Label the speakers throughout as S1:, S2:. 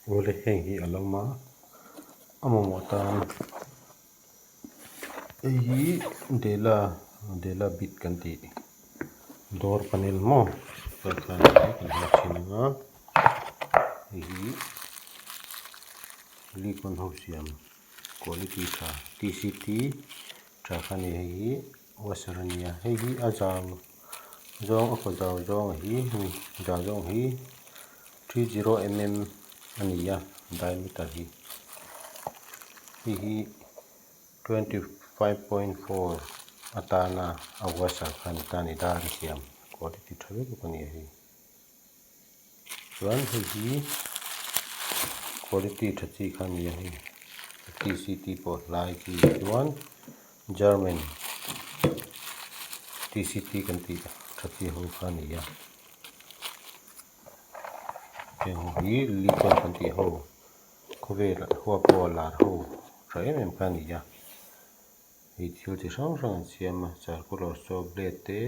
S1: Awle heng hi a lo awm a, a mamawh tan hei hi Dela Dela bit kan tih door panel maw kan hmu thin ang a hei hi Likon ho siam quality tha T C T tha kha a ni hei hi washer a nia hei hi a zau zawng a kaw zau zawng hi hemi zau zawng hi 30 mm a ni a diameter hi hei hi 25.4 atana a washer kha a ni ta a ni dar a siam quality tha vek bawk a ni hei. Chuan hei hi quality tha chi kha a ni a hei T C T pawh hlai chi chuan German T C T kan tih tha chi ho kha a ni a heng ho hi Little kan tih ho khawvel huap pawh a lar ho tha em em kha a ni a hei thil chi hrang hrang an siam a circular saw blade te.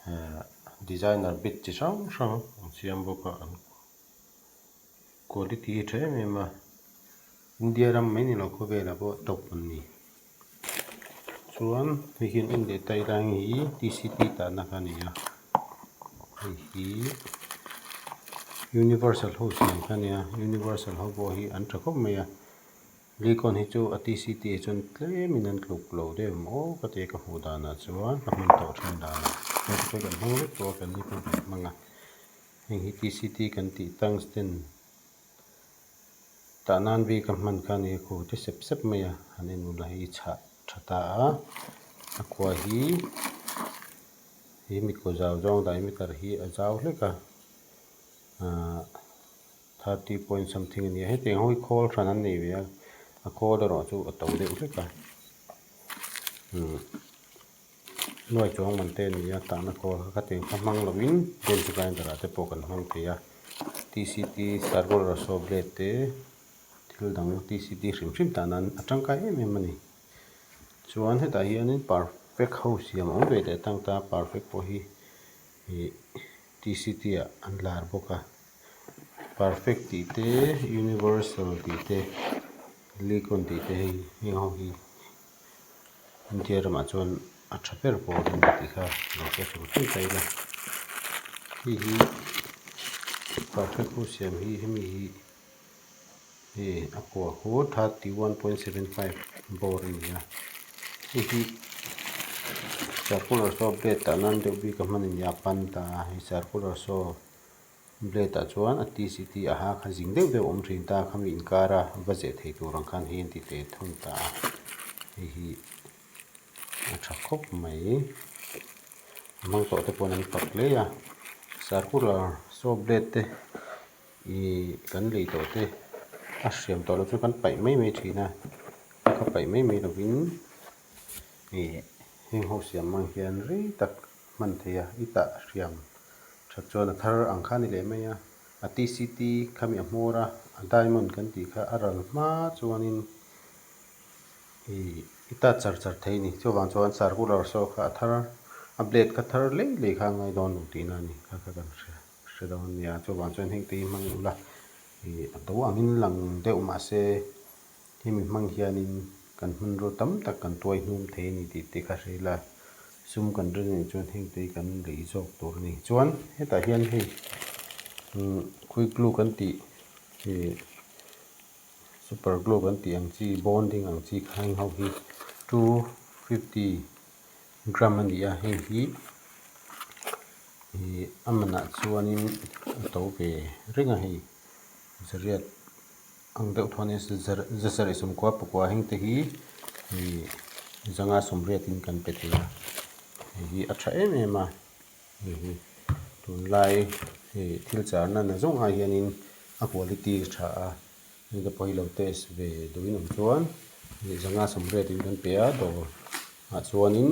S1: Ahh designer bit chi hrang hrang an siam bawk a an quality hi tha em em a India ram mai ni lo khawvelah pawh top an ni chuan hei hian en leh ta ila hei hi T C T tahna kha a ni a hei hi universal ho siam kha a nia universal ho pawh hi an tha khawp mai a. Likon hi chu a TCT ah chuan tlemin an tluk lo deuh em aw ka ti a ka hmuh danah chuan ka hman tawh thin danah chuan chu kan hmang vek tawh a kan ni pawh kan hmang a heng hi TCT kan tih tungsten tah nan bik a hman kha a ni a khu te sep sep mai a han en ula hei chhah tha ta a a kua hi he mi kaw zau zawng diameter hi a zau hlek a ahh. 30 point something a ni a hetiang ho hi khawl hran an nei ve a a khawl erawh chu a to deuh hlek a umm nuai chuang man te a ni a tahna khawl kha khatiang kha hmang lovin bench grinder ah te pawh kan hmang thei a T C T circular saw blade te thil dang T C T hrim hrim tah nan a tangkai em em a ni chuan hetah hianin perfect ho siam a awm ve leh tang ta perfect pawh hi ih T C T ah an lar bawk a. Perfect tih te universal tih te Likon tih te hei heng ho hi India ramah chuan a tha ber pawl an ni tih kha lo hre thei thei ta ila hei hi perfect ho siam hi hemi hi hei a kua khu 31.75 bawr a ni a hei hi circular saw blade tah nan deuh bik a hman a ni a pan ta a hei circular saw Blade ah chuan a TCT a ha kha zing deuh deuh awm thin ta khami inkar a va zeh thei tur ang khan hei an ti hle thung ta a hei hi a tha khawp mai a hmang tawh te pawhin an fak hle a circular saw blade te ih kan lei tawh te a hriam tawh loh chu kan paih mai mai thin a ka paih mai mai lovin ih heng ho siam hmang hian rei tak hman thei a i tah hriam that chuan a thar ang kha a ni leh mai a a TCT khami a hmawr a a diamond kan tih kha a ral hma chuanin ih i tat char char thei a ni chuvang chuan circular saw kha a thar a blade kha thar lei lei kha a ngai dawn lo tihna a ni kha kha kan hria hre dawn a nia chuvang chuan heng te hi hmang ula ih a to angin lang deuh mahse. Hemi hmang hianin kan hmanrua tam tak kan tuai hnum thei a ni tih te kha hre ila, sum kan rin anih chuan heng te hi kan lei zawk tur a ni. Chuan hetah hian hei umm quick glue kan tih ih super glue kan tih ang chi bonding ang chi kha heng ho hi 250 gram a ni a, heng hi ih a manah chuanin a to ve reng a hei zariat. Ang deuh thuan hi zasarih sawmkua pakua heng te hi ih zanga sawmriat in kan pe thei a hei hi a tha em em a hei hi tunlai hei thil char na na zawng ai hianin a quality a tha a heng te pawh hi lo test ve duh in awm chuan zanga sawmriat in kan pe a dawr ah chuanin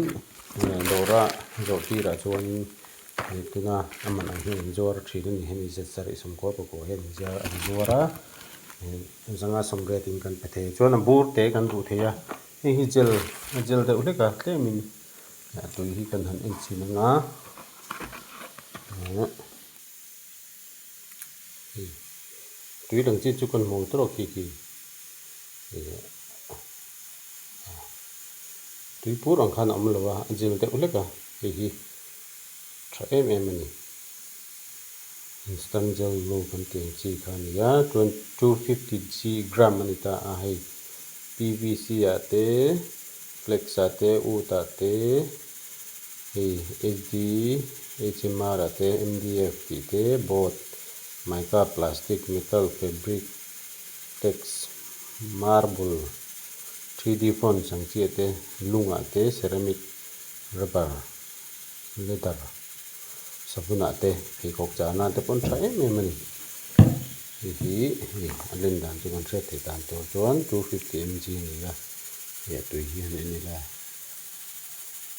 S1: dawra zawrh tirah chuanin tuna a man ang hian an zuar thin a ni hemi zet sarih sawmkua pakua hian an ziar an zuar a zanga sawmriat in kan pe thei a chuan a bur te kan duh thei a hei hi gel a gel deuh hlek a tlemin a tui hi kan han en chhin ang a hei. Tui lang chi chu kan hmu tawh khi khi ih tui pur ang khan a awm lo a a zil deuh hlek a hei hi tha em em a ni instant gel glue kan tih ang chi kha a ni a chuan 250 g gram a ni ta a hei P_V_C ah te flex ah te wood ah te hei H_D H_M_R ah te M_D_F tih te board mica plastic metal fabric tex marble 3D fonts ang chi ah te lungah te ceramic rubber leather savun ah te pheikhawk chah nan te pawh an tha em em a ni hei hi hei a len dan chu kan hriat theih dan tur chuan 250 mg a ni a hei a tui hi han en ila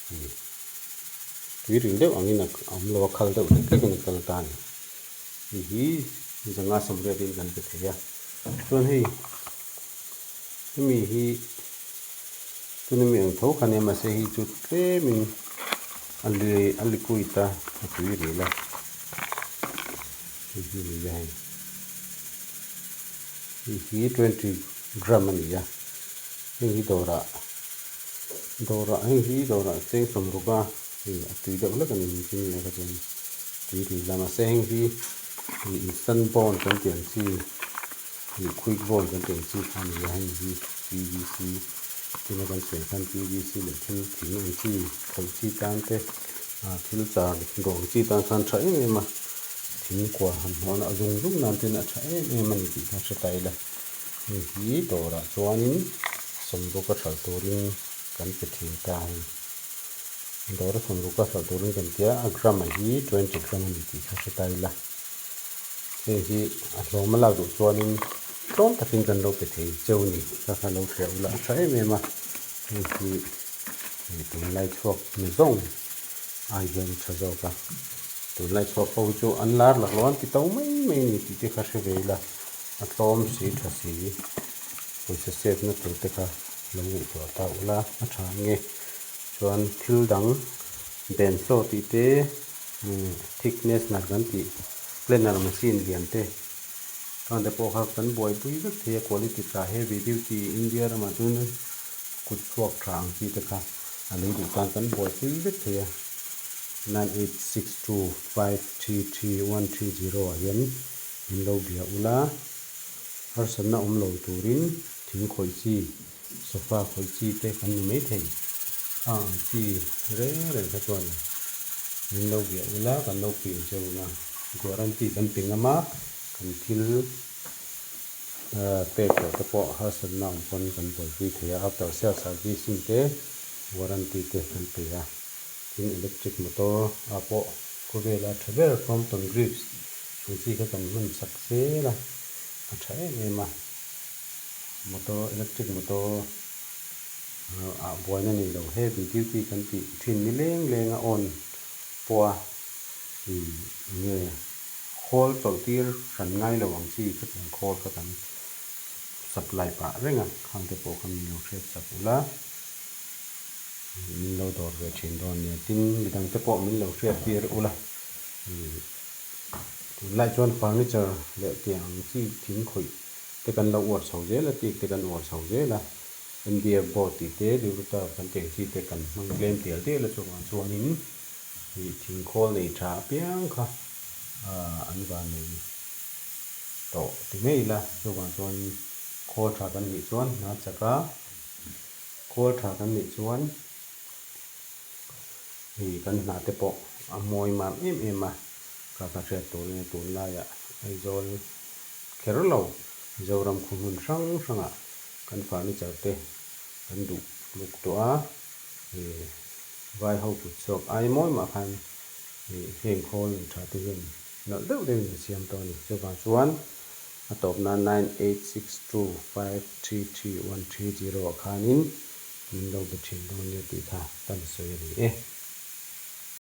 S1: hei tui ril deuh angin a awm lo a khal deuh hlek hlek in a kal ta a ni hei hi zanga sawmriat in kan pe thei a chuan hei hemi hi tuna mi ang tho kha nia mahse hei chu tlem in a li a liquid a a tui ril a hei hi a ni a hei hei hi 20 gram a ni a hei hi dawrah dawrah hei hi dawrah cheng sawmruk a hei a tui deuh hlek a ni chu mi ah kha chuan tui ril a mahse heng hi instant bond kan tih ang chi ih quick bond kan tih ang chi kha a ni a heng hi P_V_C tuna kan sawi khan P_V_C leh thil thing ang chi khawih chi tan te ah thil char dawh ang chi tan khan tha em em a thing kua han hnawhna a zung zung nan ten a tha em em a ni tih kha hre ta ila hei hi dawrah chuanin sawmruk a hralh turin kan pe thin ta a hei dawra sawmruk a hralh turin kan tia a gram a hi 20 gram a ni tih kha hre ta ila hei hi a hlawm a lak duh chuanin tlawm takin kan lo pe thei cheu a ni kha kha lo hria ula a tha em em a hei hi ih tunlai chhuak ni zawng ai hian tha zawk a tunlai chhuak ho hi chu an lar laklawh an ti to mai mai a ni tih te kha hre ve ila a tlawm si tha si pawisa save na tur te kha lo ngaihtuah ta ula a tha ang e chuan thil dang bensaw tih te thickness nar kan tih planer machine lian te khang te pawh kha kan buaipui vek thei a quality tha heavy duty India ramah chuan kut chhuak tha ang chi te kha a lei duh tan kan buaipui vek thei a 9862533130 ah hian min lo bia ula harsatna awm lo turin thing khawih chi sofa khawih chi te kan ni maithei khang ang chi reng reng kha chuan min lo bia ula kan lo pui ang che ula guarantee kan pe ngam a kan thil pek loh te pawh harsatna awm pawn kan buaipui thei a after sale servicing te warranty te kan pe a tin electric motor ah pawh khawvela tha ber Crompton Greaves chung chi kha kan hman chak zel a a tha em em a motor electric motor ah buaina nei lo heavy duty kan tih thin ni leng leng a on pawh a ih nge khawl chawlh tir hran ngai lo ang chi khatiang khawl kha kan supply pah reng a khang te pawh kha min lo hriat chak ula min lo dawr ve thin dawn nia tin midang te pawh min lo hriat tir ula ih tunlai chuan furniture leh tiang ang chi thing khawih te kan lo uar chho zel a tik te kan uar chho zel a M_D_F board tih te duruta kan tih ang chi te kan hmang tlem tial tial a chuvang chuanin ih thing khawl nei tha apiang kha ah an van nei tawh ti ngei ila chuvang chuanin khawl tha kan nih chuan hna chak a khawl tha kan nih chuan ih kan hna te pawh a mawi mam em em a kha ka hriat turin tunlaiah Aizawl kher lo Mizoram khaw hmun hrang hrangah kan furniture te kan duh luk tawh a ih vai ho kut chhuak ai mawi mah khan ih heng khawl nei tha te hian nalh deuh deuhin an siam tawh a ni chuvang chuan a tawpna 9862533130 ah khanin min lo be thin dawn nia tih kha kan sawi a ni e.